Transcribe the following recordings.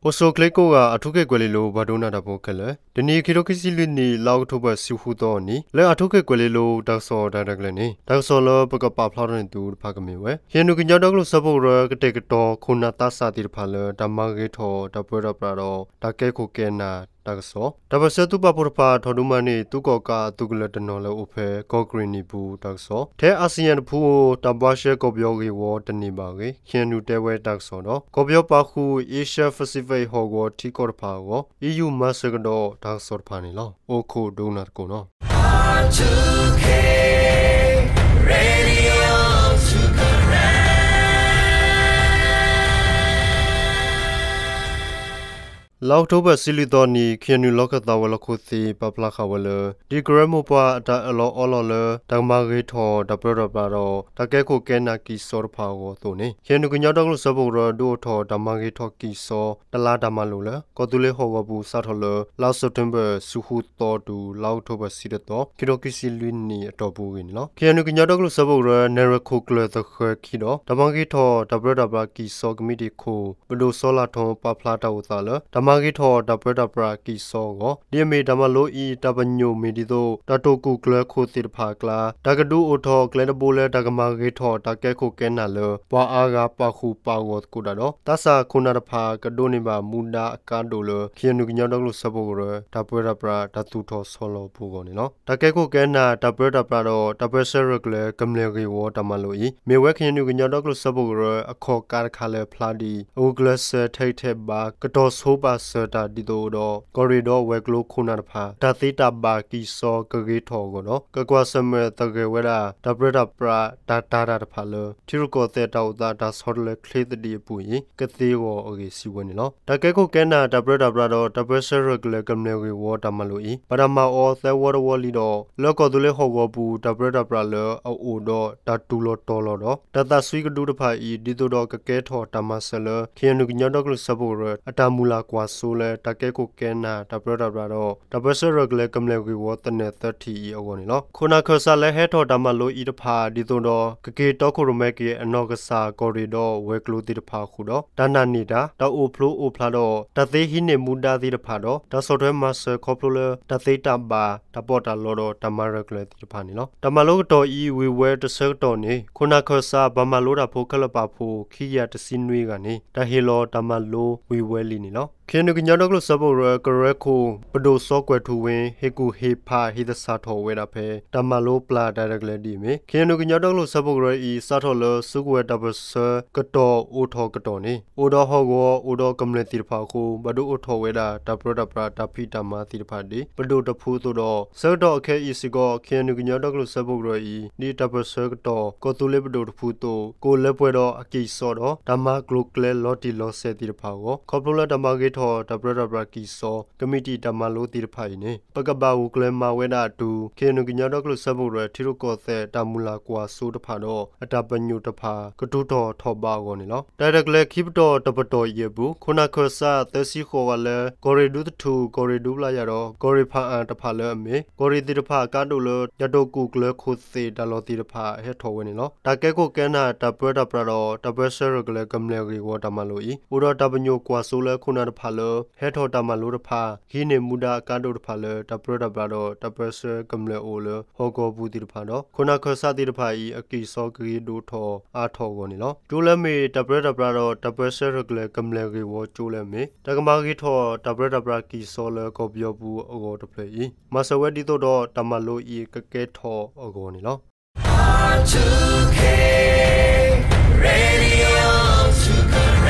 အိၣ်ဆူၣ်အိၣ်ချ့ကိးဂၤ အၣ်ထူခ့ၣ်ကွဲၤလ့လိၤ ပှၤဒိကနၣ်တၢ်ဖိခဲလၢာ်, တနံၤအံၤ ခံထိခံဆံလွံၢ်နံၣ် လါအီးကထိဘၢၣ် ဆံဃုသီအနံၤ လၢအၣ်ထူခ့ၣ်ကွဲၤလ့လိၤ တၢ်ကစီၣ်တၢ်ရဲၣ်တၢ်ကျဲၤန့ၣ် တၢ်ကစီၣ်လၢပကပာ်ဖျါထီၣ်န့ၢ်သုတဖၣ်ကမ့ၢ်ဝဲ ခ့ၣ်အဲၣ်ယူၣ် ကညီဒီကလုာ်စၢဖှိၣ်ကရၢ ကတဲာ်ကတီၤခိၣ်နၢ်သးစၢ်သ့ၣ်တဖၣ်လၢ တၢ်မၤဂ့ၤထီၣ်တၢ်ပၢတၢ်ပြးဒီး တၢ်ကဲခိၣ်ကဲနၢ်တၢ်ကစီၣ်, တၢ်ပၢၢ်ဆၢသုးပာ်ဖှိၣ်တဖၣ် ထီၣ်ဒုးမၤန့ၢ် သုးကီၣ်ကးအသုးကလၢၤတနီၤလၢအိၣ်ဖဲ ကီၢ်ကရ့ၣ်နံၣ်ပူၤတၢ်ကစီၣ်, ထဲအၣ်စံၣ်ယၣ်တဖုအိၣ် တၢ်ဘှါရှဲကီၢ်ပယီၤဂ့ၢ်ဝီတန့ၢ်ဘၣ်အဂ့ၢ် ခ့ၣ်အဲၣ်ယူၣ် တဲဝဲတၢ်ကစီၣ်ဒီး ကီၢ်ပယီၤပာ်ဃုာ် Asia Pacific ဟီၣ်ကဝီၤထံကီၢ်တဖၣ်အဂီၢ် အံၣ်ယူၣ် မၤစၢၤကဒီးတၢ်ကစီၣ်တဖၣ်န့ၣ်လီၤ. အိၣ်ခိးဒိကနၣ်သကိးနီၤ. လါအီးကထိဘၢၣ် ဆံလွံၢ်သီနံၤ ခ့ၣ်အဲၣ်ယူၣ် လီၢ်ခၢၣ်သးဝဲၤလီၢ်ခိၣ်သ့ၣ် ပာ်ဖျါဃာ်ဝဲလၢ ဒ်ကရၢမိၢ်ပှၢ်အတၢ်အၢၣ်လီၤအီလီၤလၢ တၢ်ကမၤဂ့ၤထီၣ်တၢ်ပၢတၢ်ပြးဒီး တၢ်ကဲခိၣ်ကဲနၢ်ကံၢ်စီတဖၣ်အဂီၢ်အသိးန့ၣ် ခ့ၣ်အဲၣ်ယူၣ် ကညီဒီကလုာ်စၢဖှိၣ်ကရၢ ဒုးအိၣ်ထီၣ်တၢ်မၤဂ့ၤထီၣ်ကံၢ်စီ တလါတၢ်မၤလိလၢ ကီၢ်သူလ့ၤဟီၣ်ကဝီၤပူၤ စးထီၣ်လၢ လါစဲးပထ့ဘၢၣ် ဆံဃုသီတုၤ လါအီးကထိဘၢၣ် ဆံတသီ ခံထိခံဆံလွံၢ်နံၣ်အတီၢ်ပူၤအဂ့ၢ်န့ၣ်လီၤ. ခ့ၣ်အဲၣ်ယူၣ် ကညီဒီကလုာ်စၢဖှိၣ်ကရၢ နဲၣ်ရွဲၣ်ခိၣ်ကျၢၢ်သဃၢၤခံဒီး တၢ်မၤဂ့ၤထီၣ်တၢ်ပၢတၢ်ပြးကံၢ်စီကမံးတံာ်ခိၣ် ပဒိၣ်စီၤလၤထီ ပာ်ဖျါတၢ်အိၣ်သးလၢ တၢ်မၤဂ့ၤထီၣ်တၢ်ပၢတၢ်ပြးကံၢ်စီအဂီၢ် ဒ်အမ့ၢ်တၢ်မၤလိအံၤ တၢ်ပညိၣ်မ့ၢ်ဒ်သိး တၢ်တိာ်ကူၣ်ကျဲၤခိၣ်သ့ၣ်တဖၣ်အကျါ တၢ်ကဒုးအိၣ်ထီၣ်ကျဲတဘိလၢ တၢ်ကမၤဂ့ၤထီၣ်တၢ်ကဲခိၣ်ကဲနၢ်လၢ ပှၤအါဂၤပာ်ဃုာ်ပာ်ဂီၢ်သကိးတၢ်ဒီး သးစၢ်ခိၣ်နၢ်တဖၣ် ကဒိးန့ၢ်ဘၣ်မူဒါအကါဒိၣ်လၢ ခ့ၣ်အဲၣ်ယူၣ် ကညီဒီကလုာ်စၢဖှိၣ်ကရၢ တၢ်ပၢတၢ်ပြးတၢ်သူၣ်ထီၣ်ဆီလီၤအပူၤအဂီၢ်န့ၣ်လီၤ. တၢ်ကဲခိၣ်ကဲနၢ် တၢ်ပၢတၢ်ပြးဒီး တၢ်ပၢဆှၢရဲၣ်ကျဲၤကမျၢၢ်ဂ့ၢ်ဝီတၢ်မၤလိအံၤ မ့ၢ်ဝဲ ခ့ၣ်အဲၣ်ယူၣ် ကညီဒီကလုာ်စၢဖှိၣ်ကရၢ အခီၣ်ကးတခါလၢဖျါဒံး အဂုာ်ကျဲးစၢးထဲးဂံၢ်ထဲးဘါ ကတီၤဆိပာ်စၢၤတၢ်ဒ်သိးဒီး ကီၢ်ရ့ၣ်ဒီးဝဲၤကျိၤခိၣ်နၢ်တဖၣ် တၢ်သ့တၢ်ဘၣ်ကံၢ်စီကဂ့ၤထီၣ်အဂီၢ်ဒီး ကကွၢ်ဆၢၣ်မဲာ်သဂၢၢ်ဝဲဒၣ် တၢ်ပၢတၢ်ပြးတၢ်တာ်တၢ်တဖၣ်လၢ ထံရူၢ်ကီၢ်သဲးတၢ်အိၣ်သးတၢ်ဆီတလဲချ့သဒံးအပူၤအံၤ ကသ့အဂီၢ်အဂ့ၢ်စံးဝဲန့ၣ်လီၤ. တၢ်ကဲခိၣ်ကဲနၢ် တၢ်ပၢတၢ်ပြးဒီး တၢ်ပၢဆှၢရဲၣ်ကျဲၤကမျၢၢ်ဂ့ၢ်ဝီတၢ်မၤလိအံၤ ဘၣ်တၢ်မၤအီၤသၢဝီတဝီလံဒီး လၢကီၢ်သူလ့ၤဟီၣ်ကဝီၤပူၤ တၢ်ပၢတၢ်ပြးလၢအအိၣ်ဒီးတၢ်တူၢ်လိာ်တီၤလိာ်ဒီး တၢ်သးစွံကဒုတဖၣ်အံၤ ဒ်သိးဒီးကကဲထီၣ်တၢ်မၤစၢၤလၢ ခ့ၣ်အဲၣ်ယူၣ် ကညီဒီကလုာ်စၢဖှိၣ်ကရၢ အတၢ်မုၢ်လၢ်ကွၢ်စိလၢ တၢ်ကဲခိၣ်ကဲနၢ် တၢ်ပၢတၢ်ပြးဒီး တၢ်ပၢဆှၢရဲၣ်ကျဲၤကမျၢၢ်ဂ့ၢ်ဝီသနၢၣ်သၢထံၣ်အံၤအဂီၢ်န့ၣ်လီၤ. ခိၣ်နၢ်ခၢၣ်စးလၢဟဲထီၣ်တၢ်မၤလိအံၤတဖၣ် ဒ်သိးဒီး ကက့ၤတီခိၣ်ရိၣ်မဲက့ၤ အနီၢ်ကစၢ်ကီၢ်ရ့ၣ်ဒီးဝဲၤကျိၤသ့ၣ်တဖၣ်အဃိဒီး တၢ်နာ်န့ၢ်တၢ် တၢ်အိၣ်ဖျိအိၣ်ဖျါဒီး တၢ်သ့ဟံးန့ၢ်မူဒါသ့ၣ်တဖၣ်ဒီး တၢ်ဆီၣ်ထွဲမၤစၢၤခီဖျိလၢ တၢ်သ့တၢ်ဘၣ် တၢ်ပီးတၢ်လီဒီး တၢ်မၤရဲၣ်ကျဲၤသ့ၣ်တဖၣ်န့ၣ်လီၤ. တၢ်မၤလိကတီၢ်အံၤ ဝံၤဝဲတဆၢကတီၢ်န့ၣ် ခိၣ်နၢ်ခၢၣ်စး ပှၤမၤလိတၢ်ဖိခဲလၢာ်ပာ်ဖှိၣ် ခံကယၤတဆံနွံဂၤန့ၣ် တၢ်ဟ့ၣ်လီၤတၢ်မၤလိဝံၤဝဲလံန့ၣ်လီၤ. ခ့ၣ်အဲၣ်ယူၣ် ကညီဒီကလုာ်စၢဖှိၣ်ကရၢ ကရၢခိၣ် ပဒိၣ်စီၤကွဲၤထူဝ့ ဟ့ၣ်ကူၣ်ဟ့ၣ်ဖးဟ့ၣ်သဆၣ်ထီၣ်ဝဲဒၣ်ဖဲ တၢ်မၤလိပျၢ်တၢ်ရဲၣ်ကျဲၤဒ်အမ့ၢ် ခ့ၣ်အဲၣ်ယူၣ် ကညီဒီကလုာ်စၢဖှိၣ်ကရၢအံၤ စးထီၣ်လၢစုကဝဲၤတၢ်ပၢဆှၢကတီၢ်အိၣ်ထီၣ်ကတီၢ်န့ၣ် အိၣ်ဒီးဟီၣ်ကဝီၤ အိၣ်ဒီးကမျၢၢ်သ့ၣ်တဖၣ်အဃိ ဘၣ်ဒုးအိၣ်ထီၣ်ဝဲဒၣ် တၢ်ပၢတၢ်ပြးတၢ်ဖံးတၢ်မၤသ့ၣ်တဖၣ်ဒ် ပဒိၣ်တဖုအသိးဒီး ဆၢကတီၢ်အခဲအံၤစ့ၢ်ကီး ခ့ၣ်အဲၣ်ယူၣ် ကညီဒီကလုာ်စၢဖှိၣ်ကရၢအံၤ ဒ်တၢ်ပၢဆှၢကတီၢ် ကီၢ်သူလ့ၤပဒိၣ်တဖုအသိး ကအိၣ်လၢပှဲၤဒီးအကံၢ်စီဒီး တၢ်မၤကျိၤကျဲလီၤတံၢ်လီၤဆဲးသ့ၣ်တဖၣ်အဂီၢ် ခီဖျိလၢတၢ်မၤဂ့ၤထီၣ် တၢ်ပၢတၢ်ပြးကံၢ်စီ ကမံးတံာ်တၢ်မၤလိသ့ၣ်တဖၣ်အံၤန့ၣ် ပကဘၣ်ဂုာ်ကျဲၤမၤဝဲဒၣ်တုၤ ခ့ၣ်အဲၣ်ယူၣ် ကညီဒီကလုာ်စၢဖှိၣ်ကရၢ ထံရူၢ်ကီၢ်သဲးတၢ်မုၢ်လၢ်ကွၢ်စိတဖၣ်ဒီး အတၢ်ပညိၣ်တဖၣ် ကထုးထီၣ်ထီၣ်ဘးအဂီၢ်န့ၣ်လီၤ. တၢ်ရဲၣ်တၢ်ကျဲၤခံပတီၢ်တပတီၢ်အံၤအပူၤ ခိၣ်နၢ်ခၢၣ်စး သၢဆံဃိးဂၤလၢ ကီၢ်ရ့ၣ်ဒူသထူၣ် ကီၢ်ရ့ၣ်ဒူပျၢ်ယၢ်ဒီး ကီၢ်ရ့ၣ်ဖးအၣ်တဖၣ်လၢအမ့ၢ် ကီၢ်ရ့ၣ်သ့ၣ်တဖၣ်အကါဒိၣ်လၢ တၢ်တိာ်ကူၣ်ကျဲၤခိၣ်သ့ၣ်တၢ်လီၢ်သ့ၣ်တဖၣ် ဟဲထီၣ်ဝဲန့ၣ်လီၤ. တၢ်ကဲခိၣ်ကဲနၢ် တၢ်ပၢတၢ်ပြးဒီး တၢ်ပၢဆှၢရဲၣ်ကျဲၤကမျၢၢ်ဂ့ၢ်ဝီတၢ်မၤလိအံၤ အိၣ်ဒီးတၢ်ပညိၣ်ကွၢ်စိလၢခိၣ်နၢ်တဖၣ်လၢ ဟဲထီၣ်တၢ်မၤလိတဖၣ် ဟံးန့ၢ်မူဒါအကါဒိၣ်တဖၣ်လၢ တၢ်ပၢတၢ်ပြးဒီး တၢ်ပၢဆှၢကမျၢၢ်အိၣ်လၢဟီၣ်ကဝီၤပူၤသ့ၣ်တဖၣ်ဒီး ခိၣ်နၢ်ခၢၣ်စးသ့ၣ်တဖၣ်အံၤ အကံၢ်စီကဂ့ၤဒိၣ်ထီၣ်အါထီၣ်အဂီၢ်န့ၣ်လီၤ. ကၠိလၢမ့ၢ်တၢ်ပၢတၢ်ပြးဒီး တၢ်ပၢဆှၢရဲၣ်ကျဲၤကမျၢၢ်ဂ့ၢ်ဝီကၠိလၢအမ့ၢ် တၢ်ကမၤဂ့ၤထီၣ်တၢ်ပၢတၢ်ပြးကံၢ်စီလၢကီၢ်ပယီၤပူၤအဂီၢ်တဖျၢၣ်အံၤ မၤစၢၤဝဲဒ်သိးဒီး တၢ်မၤလိအံၤကကဲထီၣ်အဂီၢ်န့ၣ်လီၤ.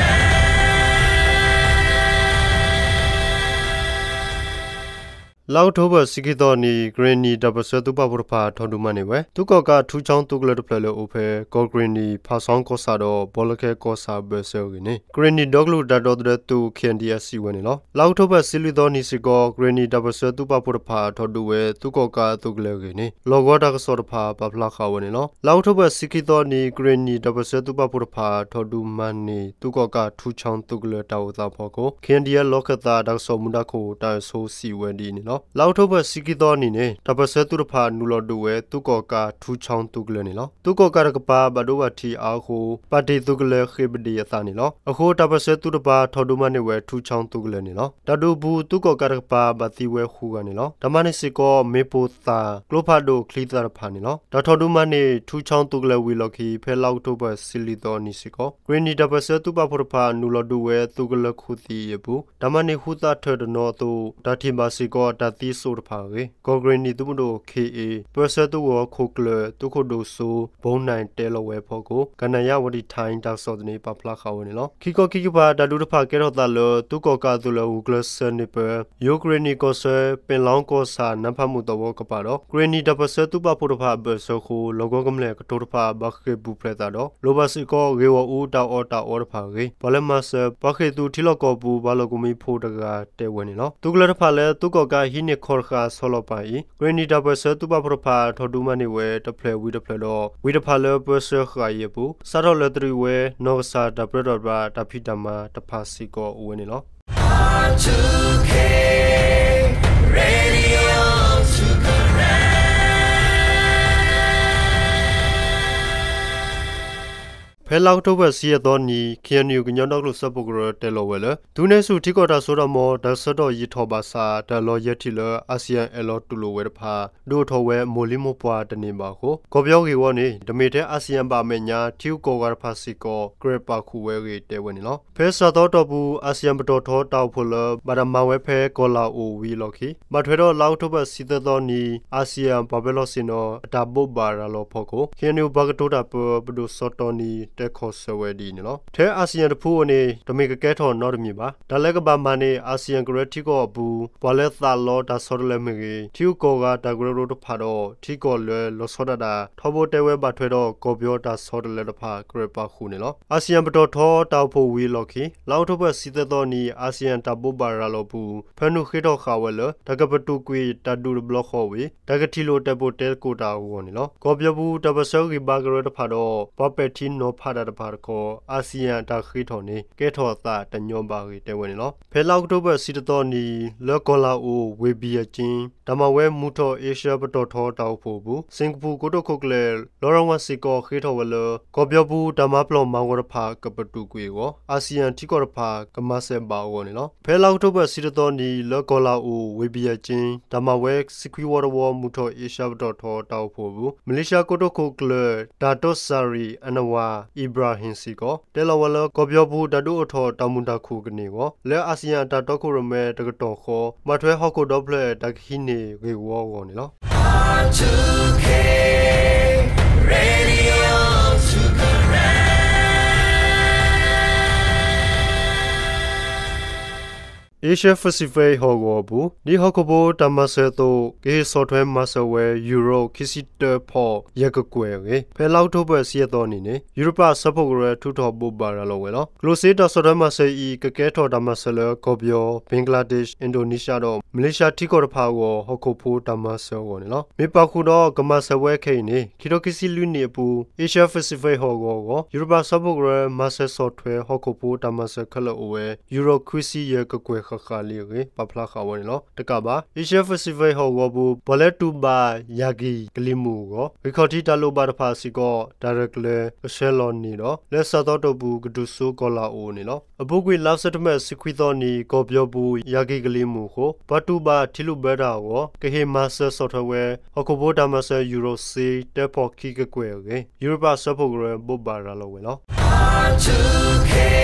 လါအီးကထိဘၢၣ် ဆံခံသီနံၤ ကရ့ၣ်နံၣ်တၢ်ပၢၢ်ဆၢသုးပာ်ဖှိၣ်တဖၣ် ထီၣ်ဒုးမၤန့ၢ်ဝဲ သုးကီၣ်ကးထူချီသုးကလၢၤတဖျၢၣ်လၢအိၣ်ဖဲ ကီၢ်ကရ့ၣ်နံၣ် ဖးဆီကီၢ်ဆၣ်ဒီး ဘီလၢခဲကီၢ်ဆၣ်ဘၢၣ်စၢၤအဂ့ၢ်န့ၣ် ကရ့ၣ်နံၣ်ဒီကလုာ်တၢ်ဒီသဒၢသုး ခ့ၣ်အဲၣ်ယူၣ် စံးဝဲန့ၣ်လီၤ. လါအီးကထိဘၢၣ် ဆံလွံၢ်သီနံၤစ့ၢ်ကီး ကရ့ၣ်နံၣ်တၢ်ပၢၢ်ဆၢသုးပာ်ဖှိၣ်တဖၣ် ထီၣ်ဒုးဝဲ သုးကီၣ်ကးအသုးကလၢၤအဂ့ၢ်န့ၣ် လီၢ်ကဝီၤတၢ်ကစီၣ်တဖၣ် ပာ်ဖျါဃာ်ဝဲန့ၣ်လီၤ. လါအီးကထိဘၢၣ် ဆံခံသီနံၤ ကရ့ၣ်နံၣ်တၢ်ပၢၢ်ဆၢသုးပာ်ဖှိၣ်တဖၣ် ထီၣ်ဒုးမၤန့ၢ် သုးကီၣ်ကးထူချီသုးကလၢၤတၢ်အိၣ်သးအဖီခိၣ် ခ့ၣ်အဲၣ်ယူၣ် လီၢ်ခၢၣ်သးတၢ်ကစီၣ်မူဒါခိၣ် တၢ်အၢၣ်ဆိစံးဝဲဒ်အံၤန့ၣ်လီၤ. လါအီးကထိဘၢၣ် ဆံခံသီအနံၤန့ၣ် တၢ်ပၢၢ်ဆၢသုးတဖၣ် နုာ်လီၤဒုးဝဲ သုးကီၣ်ကး ထူချီသုးကလၢၤန့ၣ်လီၤ. သုးကီၣ်ကးတကပၤ ဘၣ်ဒိဘၣ်ထံးအါအဃိ ပၣ်တ့ၢ်သုးကလၢၤ ဃ့ၢ်ပဒ့ၣ်အသးန့ၣ်လီၤ. အဃိ တၢ်ပၢၢ်ဆၢသုးတပၤ ထီၣ်ဒုးမၤန့ၢ်ဝဲ ထူချီသုးကလၢၤန့ၣ်လီၤ. တၢ်ဒုးအပူၤ သုးကီၣ်ကးတကပၤ ဘၣ်သံဝဲဃုဂၤန့ၣ်လီၤ. တၢ်မၤန့ၢ်စ့ၢ်ကီး မ့ၣ်ပိၢ်သၣ် ကျိဖးဒိၣ်ချံသၣ်တဖၣ်န့ၣ်လီၤ. တၢ်ထီၣ်ဒုးမၤန့ၢ် ထူချီသုးကလၢၤဝံၤအလီၢ်ခံ ဖဲလါအီးကထိဘၢၣ် ဆံလွံၢ်သီအနံၤစ့ၢ်ကီး ကရ့ၣ်နံၣ်တၢ်ပၢၢ်ဆၢသုးပာ်ဖှိၣ်တဖၣ် နုာ်လီၤဒုးဝဲ သုးကလၢၤခိၣ်သံးအံၤအပူၤ တၢ်မၤန့ၢ်ဟူသးထၢၣ်တနီၤအသိး တၢ်ထံၣ်ဘၣ်စ့ၢ်ကီး တၢ်သံစိာ်တဖၣ်အဂ့ၢ် ကီၢ်ကရ့ၣ်နံၣ်သုးမုၢ်ဒိၣ် ခ့ၣ်အ့ၣ် ပၢဆှၢသုးဂီၢ်ခိၣ်ကျၢၢ် သုးခိၣ်ဒိၣ်စိ ဘိၣ်နၢၣ် တဲလီၤဝဲအဖီခိၣ် ကနၤယါဝတံထါ တၢ်ကစီၣ်သန့ ပာ်ဖျါဃာ်ဝဲန့ၣ်လီၤ. ခံခီခံကပၤ တၢ်ဒုးတဖၣ်ကဲထီၣ်သးလၢ သုးကီၣ်ကးအသိးလၢ ဂုာ်ကျဲးစၢးန့ၢ်ပၢ ယူၤကရ့ၣ်နံၣ်ကီၢ်စဲၣ် ပ့ၣ်လီကီၢ်ဆၣ် နါဖးမုၢ်သဝီကပၤဒီး ကရ့ၣ်နံၣ်တၢ်ပၢၢ်ဆၢသုးပာ်ဖှိၣ်တဖၣ်အဘၢၣ်စၢၤအဃိ လီၢ်ကဝီၤကမျၢၢ်အကထိတဖၣ် ဘၣ်ဃ့ၢ်ပူၤဖျဲးသးဒီး လိၣ်ဘၣ်စ့ၢ်ကီး ဂ့ၢ်ဂီၢ်အူတၢ်အီၣ်တၢ်အီတဖၣ်အဂ့ၢ် ပှၤလၢမၤစၢၤ ပှၤဃ့ၢ်သုးထံလီၢ်ကီၢ်ပူၤ ပှၤလီၢ်ကဝီၤမံဖိတဂၤ တဲဝဲန့ၣ်လီၤ. သုးကလၢၤတဖၣ်လၢ သုးကီၣ်ကးဟံးန့ၢ်ခီၣ်တဃာ်ဆီလီၤပာ်အံၤ ကရ့ၣ်နံၣ်တၢ်ပၢၢ်ဆၢသုးပာ်ဖှိၣ်တဖၣ် ထီၣ်ဒုးမၤန့ၢ်ဝဲ တဖျၢၣ်ဝံၤတဖျၢၣ်ဒီး ဝံၤတဖၣ်လၢပၢဆှၢဃာ်အံၤအပူၤ စးထီၣ်လၢတရံးဝဲ နီၢ်ကစၢ်တၢ်ပြၢတၢ်ပြး တၢ်ဖံးတၢ်မၤတဖၣ်စ့ၢ်ကီးအိၣ်ဝဲန့ၣ်လီၤ. ဖဲလါအီးကထိဘၢၣ် ဆံယဲၢ်သီနံၤ ခ့ၣ်အဲၣ်ယူၣ် ကညီဒီကလုာ်စၢဖှိၣ်ကရၢ တဲလီၤဝဲလၢ သုးန့ၢ်ဆူၣ်ထံကီၢ်တၢ်စိတၢ်ကမီၤ တၢ်ဆၢကတီၢ်ယံာ်ထီၣ်ဘၣ်ဆၣ် တၢ်လီၢ်ယဲၢ်ထံၣ်လၢ အၣ်စံၣ်ယၣ်အဲၣ်လီၤတူၢ်လိာ်ဝဲတဖၣ် ဒုးအိၣ်ထီၣ်ဝဲ မိၢ်လံမိၢ်ပှၢ်တန့ၢ်ဘၣ်အဃိ ကီၢ်ပယီၤဂ့ၢ်ဝီန့ၣ် တမ့ၢ်ထဲအၣ်စံၣ်ယၣ်ဘၣ်အမဲာ်ညါ ထံဂုၤကီၢ်ဂၤတဖၣ်စ့ၢ်ကီး ကြၢးပာ်ဃုာ်ဝဲအဂ့ၢ်တဲဝဲန့ၣ်လီၤ. ဖဲစှၤသီအတီၢ်ပူၤ အၣ်စံၣ်ယၣ်ပတီၢ်ထီတၢ်အိၣ်ဖှိၣ်လၢ ဘၣ်တၢ်မၤဝဲဖဲကီၢ်လၤအိၣ်ဝံၤအလီၢ်ခံ ဘၣ်ထွဲဒီးလါအီးကထိဘၢၣ် ဆံသၢသီနံၤ အၣ်စံၣ်ယၣ်ပှၤပၢၤလီၢ်ဆ့ၣ်နီၤ အတၢ်ဘိးဘၣ်ရၤလီၤဖီခိၣ် ခ့ၣ်အဲၣ်ယူၣ် ပှၤကတိၤတၢ်ပၢ ပဒိၣ်စီၤတီနံၤ တဲခီၣ်ဆၢဝဲဒ်အံၤန့ၣ်လီၤ. ထဲအၣ်စံၣ်ယၣ်တဖုဧိၤန့ၣ် တမ့ၢ်ကကဲထီၣ်နီတမံၤဘၣ်. တၢ်လၢကဘၣ်မၤန့ၣ် အၣ်စံၣ်ယၣ်ကရၢထံကီၢ်အပူၤ ပှၤလၢသးလီတၢ်ဆီတလဲမ့ၢ်ဂ့ၤ ထံဂုၤကီၢ်ဂၤတၢ်ကရၢကရိတဖၣ်ဒီး ထံကီၢ်လၢလီၤဆီဒၣ်တၢ် ထီဘိတဲဝဲဘၣ်ထွဲဒီး ကီၢ်ပယီၤတၢ်ဆီတလဲတဖၣ် ကြၢးပာ်ဃုာ်န့ၣ်လီၤ. အၣ်စံၣ်ယၣ်ပတီၢ်ထီတၢ်အိၣ်ဖှိၣ်ဝံၤအလီၢ်ခံ လါအီးကထိဘၢၣ် ဆံသၢသီနံၤ အၣ်စံၣ်ယၣ်တၢ်ဘိးဘၣ်ရၤလီၤအပူၤ ဖၢနုာ်ဃ့ထီၣ်ဃာ်ဝဲလၢ တၢ်ကပတုာ်ကွံာ်တၢ်ဒုးတဘျီဃီဝံၤ တၢ်ကထံၣ်လိာ်တဲာ်ပိာ်တဲသကိးတၢ်အဂီၢ်န့ၣ်လီၤ. ကီၢ်ပယီၤပူၤတၢ်ပၢၢ်ဆၢဂံၢ်ဘါကရၢတဖၣ်ဒီး ပှၤပဲာ်ထံနီၤဖးတၢ်တဖၣ်တခီ အၣ်စံၣ်ယၣ်တၢ်ဃ့ထီၣ်န့ၣ် ကဲထီၣ်သးတညီဘၣ်အဂ့ၢ်တဲဝဲန့ၣ်လီၤ. ဖဲလါအီးကထိဘၢၣ် ဆံတသီနံၤ လၢကီၢ်လၤအိၣ် ဝ့ၢ်ဘံယၣ်ကၠ့ တၢ်မၤဝဲမုၢ်ထီၣ်အ့ရှၢၣ်ပတီၢ်ထီတၢ်အိၣ်ဖှိၣ်အပူၤ စ့ၣ်ကပူၤကိတိာ်ခိၣ်ကျၢၢ် လီရၣ်ဝါစ့ၢ်ကီးဃ့ထီၣ်ဝဲလၢ ကီၢ်ပယီၤပူၤတၢ်မၤပျီၢ်မၤဂီၤတဖၣ်ကပတုာ်ကွံာ်အဂီၢ် အၣ်စံၣ်ယၣ်ထံကီၢ်တဖၣ်ကမၤစၢၤဘၣ်အဂီၢ်န့ၣ်လီၤ. ဖဲလါအီးကထိဘၢၣ် ဆံတသီနံၤ လၢကီၢ်လၤအိၣ် ဝ့ၢ်ဘံယၣ်ကၠ့ တၢ်မၤဝဲ စံခွံဝီတဝီ မုၢ်ထီၣ်အ့ရှၢၣ်ပတီၢ်ထီတၢ်အိၣ်ဖှိၣ်အပူၤ မလ့ၡါကိတိာ်ခိၣ်ကျၢၢ် တၢ်တိစၣ်ရံၣ် အနဝၤ အံၣ်ဘြၤဟ့ၣ်စ့ၢ်ကီး တဲလီၤဝဲလၢ ကီၢ်ပယီၤပူၤတၢ်ဒုးအိၣ်ထီၣ်တၢ်မုာ်တၢ်ခုၣ်ကန့ၢ်အဂီၢ် လၢအၣ်စံၣ်ယၣ်တၢ်တီခိၣ်ရိၣ်မဲတကတီၢ်ဃီ ဘၣ်ထွဲဟီၣ်ခိၣ်ဒီဖျၢၣ်တၢ်ကဟံးန့ၢ်ဂ့ၢ်ဝီအဂီၢ်န့ၣ်လီၤ. Asia Pacific ဟီၣ်ကဝီၤအပူၤ ဒ်ဟီၣ်ခိၣ်ဖိတၢ်မၤစၢၤအသိး ကဟ့ၣ်ဆီၣ်ထွဲမၤစၢၤဝဲ ယူၤရိၣ် ခံဆံတၢဖီၣ်ယဲၢ်ကကွဲၢ်အဂ့ၢ် ဖဲလါအီးကထိဘၢၣ် ဆံယဲၢ်သီနံၤန့ၣ် ယူရပၤအစၢဖှိၣ်ကရၢ ထုးထီၣ်ဘိးဘၣ်ရၤလီၤဝဲလီၤ. ကျိၣ်စ့တၢ်ဆီၣ်ထွဲမၤစၢၤအံၤ ကကဲထီၣ်တၢ်မၤစၢၤလၢ ကီၢ်ပယီၤ, ဘ့ကလါဒ့း, အ့ဒိနံၡါဒီး မလ့ၡါထံကီၢ်တဖၣ်အဂီၢ် ဟီၣ်ခိၣ်ဖိတၢ်မၤစၢၤအဂီၢ်န့ၣ်လီၤ. မ့ၢ်ပာ်ဃုာ်ဒီးကမၤစၢၤဝဲခဲအံၤန့ၣ် ခံထိခံဆံလွံၢ်နံၣ်အပူၤ Asia Pacific ဟီၣ်ကဝီၤအဂီၢ် ယူရပၤအစၢဖှိၣ်ကရၢ မၤစၢၤဆီၣ်ထွဲဟီၣ်ခိၣ်ဖိတၢ်မၤစၢၤခဲလၢာ်အိၣ်ဝဲ ယူၤရိၣ် ခွံဆံယဲၢ်ကကွဲၢ်ဃၣ်ဃၣ်လံအဂ့ၢ် ပာ်ဖျါဃာ်ဝဲန့ၣ်လီၤ. တကးဘၣ် Asia Pacific ဟီၣ်ကဝီၤပူၤ ပှၤလၢတူၢ်ဘၣ်ယၣ်ကံၢ်ကလံၤမုၢ်အဂီၢ် ဂံၢ်ခီၣ်ထံးတၢ်လိၣ်ဘၣ်တဖၣ်စ့ၢ်ကီး တၢ်ရဲၣ်ကျဲၤကဆှၢလီၤန့ၢ်ဒီး လၢစှၤသီအတီၢ်ပူၤ ကတုၤဆူကီၢ်လၤအိၣ်န့ၣ်လီၤ. အပူၤကွံာ် လါစဲးပထ့ဘၢၣ် ဆံခွံသီနံၤ ကီၢ်ပယီၤပူၤ ယၣ်ကံၢ်ကလံၤမုၢ်အဃိ ပှၤတူၢ်ဘၣ်ထံလုၢ်ဘၢတၢ်အဂီၢ် ကဟ့ၣ်မၤစၢၤဆီၣ်ထွဲဝဲ ဟီၣ်ခိၣ်ဖိတၢ်မၤစၢၤ ယူၤရိၣ်စ့ တၢဖီၣ်ခံကကွဲၢ်အဂ့ၢ် ယူရပၤအစၢဖှိၣ်ကရၢ ဘိးဘၣ်ရၤလီၤဝဲလီၤ.